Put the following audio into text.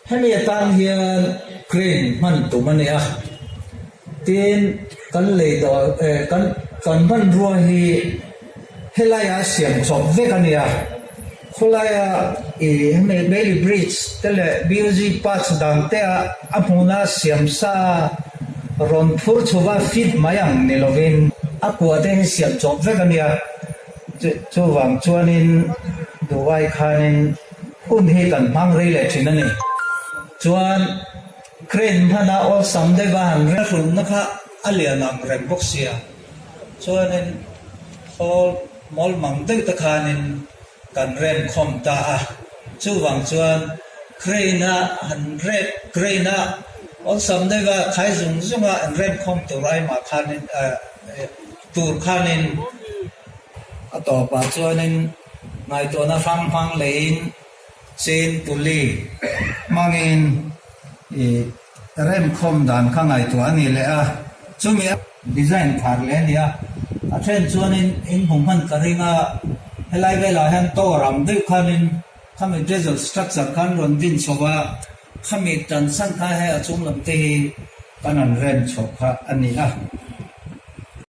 Hemi atan hian crane hman tum a ni a, tin kan lei dawh eh kan kan hmanrua hi helaiah siam chawp vek a ni a, khawlaia ih hemi Bailey Bridge te leh BUG parts dang te ah a hmuna siam sa rawn phur chhuva fit mai ang ni lovin a kua te hi siam chawp vek a ni a, chuvang chuanin Dubai khanin. Hun hi kan hmang rei leh thin a ni. Chuan crane hmana awlsam deuha han hrulhna kha a lian ang reng bawk sia. Chuanin khawl mawl mang deuh te khanin kan rem khawm ta a. Chuvang chuan crane-a han rep crane-a awlsam deuha khai zung zunga an rem khawm tur aimah khanin tur khanin A tawpah chuanin ngaihtuahna hrang hmang leiin chain pulley hmangin ih remkhawm dan kha ngaihtuah a ni leh a, chumi a design thar leh a ni a, a then chuanin in hmu hman ka ring a, helai velah hian tower ang deuh khanin khami diesel structure khan rawn din chho a, khami tan chhan kha hei a chung lam te hi kan han rem chhoh kha a ni a.